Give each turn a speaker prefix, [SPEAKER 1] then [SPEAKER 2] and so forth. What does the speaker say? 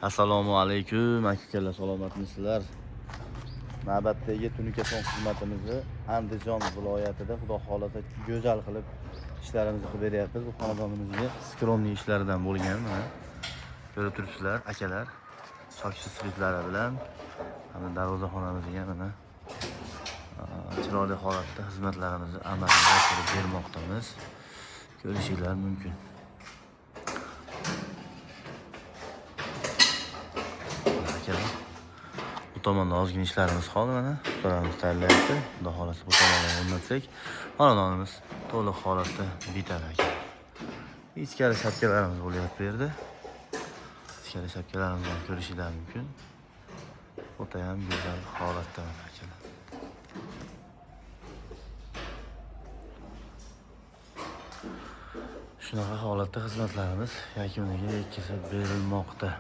[SPEAKER 1] Assalomu alaykum, aka ukalar, salomatmisizlar? Navbatdagi tunukason xizmatimizni Andijon viloyatida Xudo xohlasa go'zal qilib ishlarimizni qilib beryapmiz. Bu xonadonimizga skromniy ishlaridan bo'lgan mana. Ko'rib turibsizlar, akalar. Soksiz svitlari bilan hamda darvozaxonamizga mana chiroyli holatda xizmatlarimizni amalga oshirib bermoqdamiz. Ko'rishinglar mumkin. Akalar, bu tomonda ozgina ishlarimiz qoldi mana. Ustalarimiz tayyorlayapti. Xudo xohlasa bu tomondan o'rnatsak, xonadonimiz to'liq holatda bitadi aka. Ichkari shapkalarimiz bo'lyapti bu yerda. Ichkari shapkalarimizni ham ko'rishinglar mumkin. O'ta ham go'zal holatda mana akalar. Shunaqa holatda xizmatlarimiz yakuniga yetkazib berilmoqda.